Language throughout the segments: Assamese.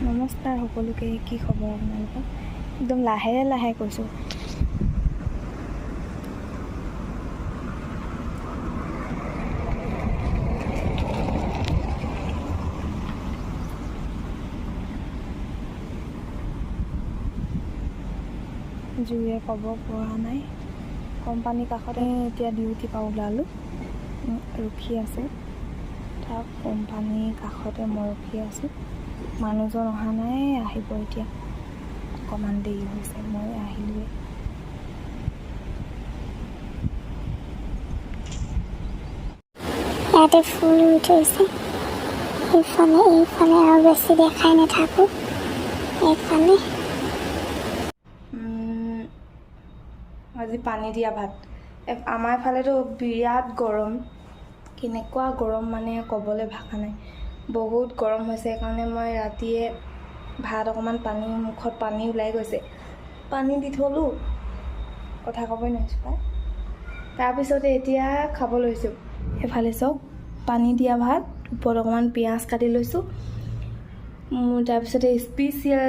নমস্কাৰ সকলোকে, কি খবৰ আপোনালোকৰ? একদম লাহে লাহে কৈছোঁ। জোৰে ক'ব পৰা নাই। কোম্পানীৰ কাষতে এতিয়া ডিউটি পৰা ওলালোঁ, ৰখি আছোঁ। তাক কোম্পানীৰ কাষতে মই ৰখি আছোঁ। মানুহজন অহা নাই, আহিব এতিয়া, অকণমান দেৰি হৈছে। মই আহিলোঁৱেই। ইয়াতে ফুল ৰুই থৈছে এইফালে এইফালে, আৰু বেছি দেখাই নাথাকোঁ এইফালে। আজি পানী দিয়া ভাত। আমাৰ ফালেতো বিৰাট গৰম, কেনেকুৱা গৰম মানে ক'বলৈ ভাষা নাই, বহুত গৰম হৈছে। সেইকাৰণে মই ৰাতিয়ে ভাত অকণমান পানী, মুখত পানী ওলাই গৈছে, পানী দি থ'লোঁ। কথা ক'বই নোৱাৰিছোঁ পাই। তাৰপিছতে এতিয়া খাব লৈছোঁ। সেইফালে চাওক, পানী দিয়া ভাত, ওপৰত অকণমান পিঁয়াজ কাটি লৈছোঁ মোৰ। তাৰপিছতে স্পেচিয়েল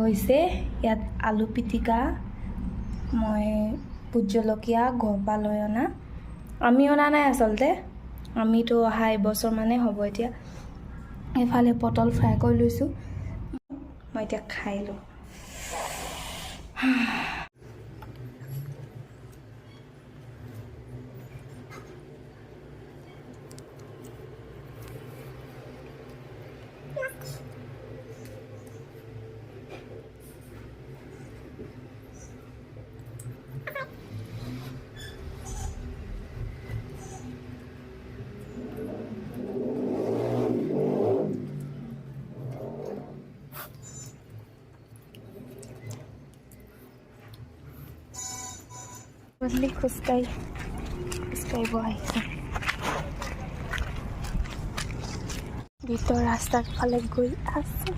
হৈছে ইয়াত আলু পিটিকা। মই ভোট জলকীয়া ঘৰৰ পৰা লৈ অনা, আমি অনা নাই আচলতে, আমিতো অহা এবছৰমানেই হ'ব এতিয়া। এইফালে পটল ফ্ৰাই কৰি লৈছোঁ। মই এতিয়া খাই লওঁ। গধূলি খোজকাঢ়ি খোজকাঢ়িব আহিছোঁ। ভিতৰ ৰাস্তাৰ ফালে গৈ আছোঁ।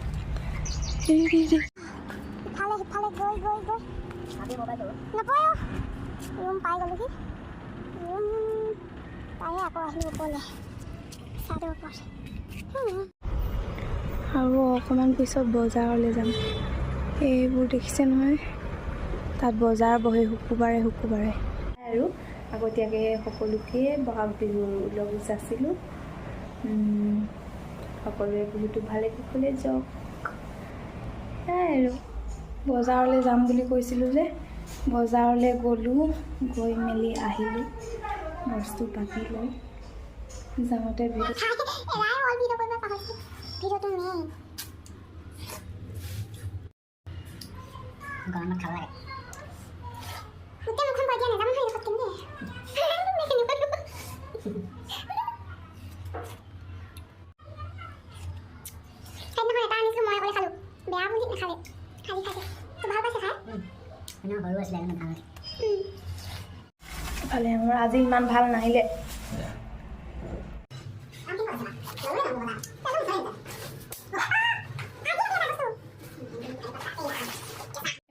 ইফালে সিফালে গৈ গৈ গৈ নপৰে, ৰুম পাই গ'লোহি। ৰুম পায়ে আকৌ আহিলোঁ ওপৰলৈ, চাদৰ ওপৰত। আৰু অকণমান পিছত বজাৰলৈ যাম। এইবোৰ দেখিছে নহয়, তাত বজাৰ বহে শুকুৰবাৰে শুকুৰবাৰে। আৰু আগতীয়াকৈ সকলোকে বহাগ বিহুৰ ওলগ যাচিলোঁ। সকলোৱে বিহুটো ভালে কুশলে যাওক। সেয়াই আৰু বজাৰলৈ যাম বুলি কৈছিলোঁ যে, বজাৰলৈ গ'লোঁ, গৈ মেলি আহিলোঁ বস্তু পাতি লৈ। যাওঁতে ভিডিঅ' এৰাই অল ভিডিঅ' কৰিব পাহৰিছোঁ, ভিডিঅ'টো মেইন। গৰমত খাব লাগে। গোটেই মুখখন কৈ দিয়া, নাজানো নহয় এইডোখৰত কেনেকৈ। সেইদিনাখন এটা আনিছিলোঁ, মই অকলে খালোঁ, বেয়া বুলি নাখালে, আজি খাইছে তো ভাল পাইছে খাই। সেইদিনা সৰু আছিলে, সেইকাৰণে ভাল। ইফালে মোৰ আজি ইমান ভাল নাহিলে। আম কি কৰিছা? ল'লে আম বলা।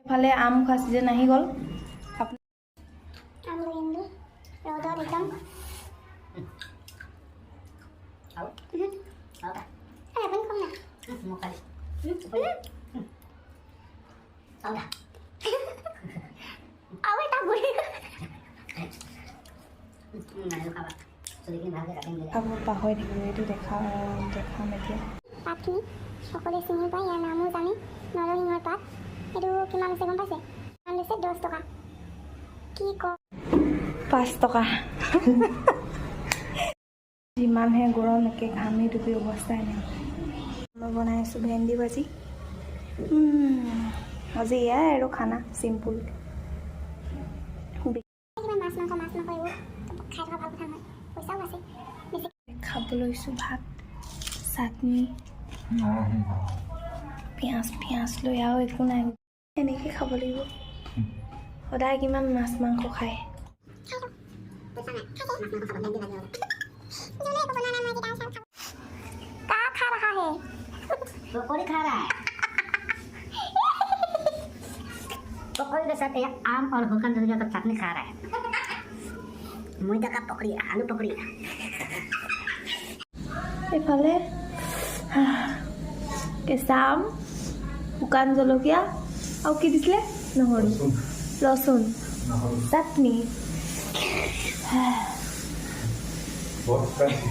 ইফালে আম খোৱা ছিজন আহি গ'ল। আম লৈ আনিলোঁ ৰ'দত একদম। আৰু আৰু এই আপুনি কম না। মোক খালি আৰু আৰু এটা গুৰি। খাবা, চুলিখিনি ভালকৈ কাটিম দিলে। খাব পাহৰি থাকিলোঁ, এইটো দেখাম এতিয়া। পাতখিনি সকলোৱে চিনি পায়, ইয়াৰ নামো জানে, নৰসিংহৰ পাত। এইটো কিমান হৈছে গম পাইছে? কিমান লৈছে? 10 টকা। কি ক 5 টকা। যিমানহে গৰম, একে ঘামি ডুবি অৱস্থাই নাই। মই বনাই আছোঁ ভেন্দি ভাজি। আজি এয়াই আৰু খানা, চিম্পুল। কিবা মাছ মাংস এইবোৰ খাই থকা ভাল কথা নহয়, পইচাও আছে বেছি। খাব লৈছোঁ ভাত, চাটনি, পিঁয়াজ পিঁয়াজ লৈ, আৰু একো নাই। এনেকৈ খাব লাগিব। সদায় কিমান মাছ মাংস খায়? পইচা নাই, খাইছে মাছ মাংস খাব, ভেন্দি ভাজি হ'ব। জোলে একো বনোৱা নাই মই, এতিয়া দাল চাল খাব। का खा रहा है? पकौड़ी खा रहा है। पकौड़ी के साथ ये आम और हुकन दुनिया का चटनी खा रहा है। मैदा का पकौड़ी, आलू पकौड़ी। এইফালে কেঁচা আম, শুকান জলকীয়া আৰু কি দিছিলে, নহৰু, ৰচুন, চাটনি। বহুত স্পাইচি।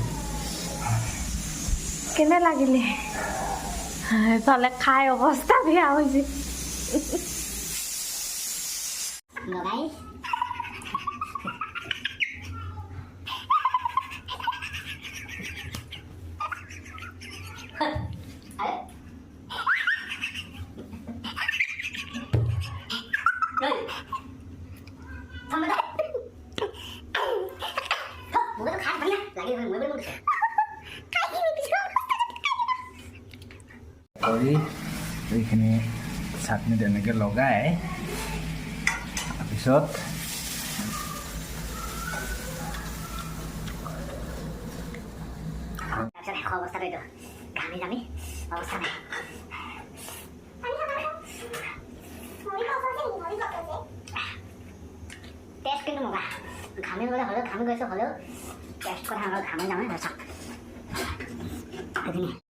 কেনে লাগিলে? এইফালে খাই অৱস্থা বেয়া হৈছে। লগাই আৰে, ঐ, থাম বেটা। মোবাইলটো খা, ধুনীয়া লাগি মোবাইল মোক দিছে। কৰি এইখিনি চাটনিত এনেকৈ লগাই তাৰপিছত তাৰপিছত শেষৰ অৱস্থাটো এইটো, ঘামি জামি অৱস্থা নাই। পানী খা, পানী খা। মৰিব আছে নেকি? মৰিব আছে। টেষ্ট কিন্তু মজা। ঘামি গ'লে হ'লেও, ঘামি গৈছোঁ হ'লেও টেষ্ট কথা, অলপ ঘামি যামেই। চাওক সেইখিনি।